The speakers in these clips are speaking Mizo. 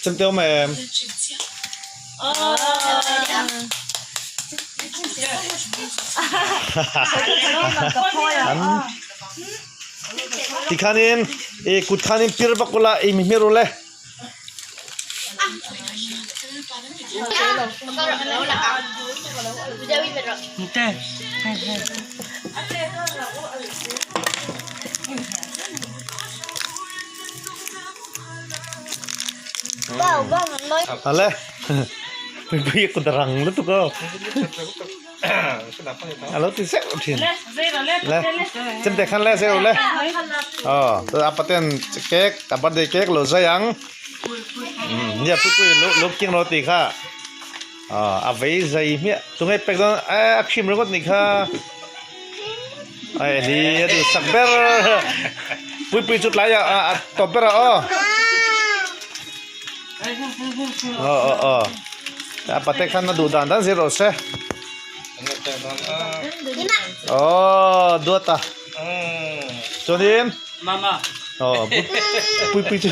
Chemte awm em? An tikhanin i kut khanin pir vak ula i mi hmer ule. Ale pui kut rang lutuk aw alo ti zeuh thin le chemte khan le zeuh le aw a paten cake a birthday cake lo zai ang nia pui pui lo lo king ro ti kha a vei zai hmiah tunge pek dawn a khim ringawt nih kha ai li a duh sak ber pui pui chu tlai ah a tawp ber ah aw aw aw aw a pate khan a duh dan dan zir rawh se aw duat a chuanin aw pui pui chu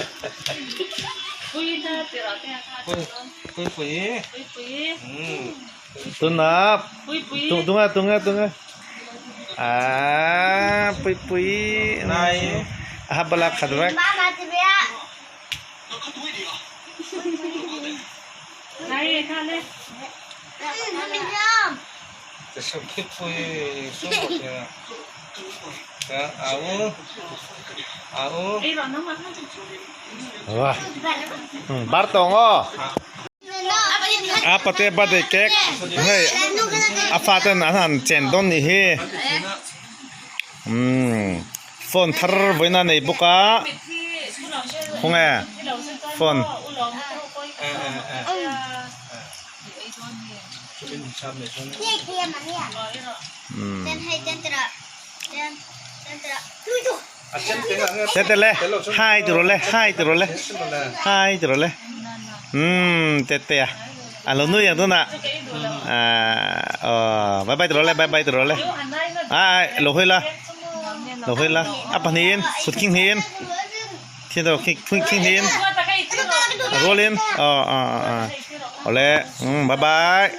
Tuna tunga tunga tunga ah pui pui nai a bala khat vek bar tawng aw. A pate birthday cake hei a fa ten an han chen dawn nih hi umm phone thar vawiin a nei bawk a khawnge phone umm Tete le hai ti rawh le hai ti rawh le hai ti rawh le umm tete a a lo nui ang tunah ahh aw bye bye ti rawh le bye bye ti rawh le ah lo hawi la lo hawi la a pahnihin kut khing hnihin thil erawh khi khing hnihin a rualin aw aw aw awle umm bye bye.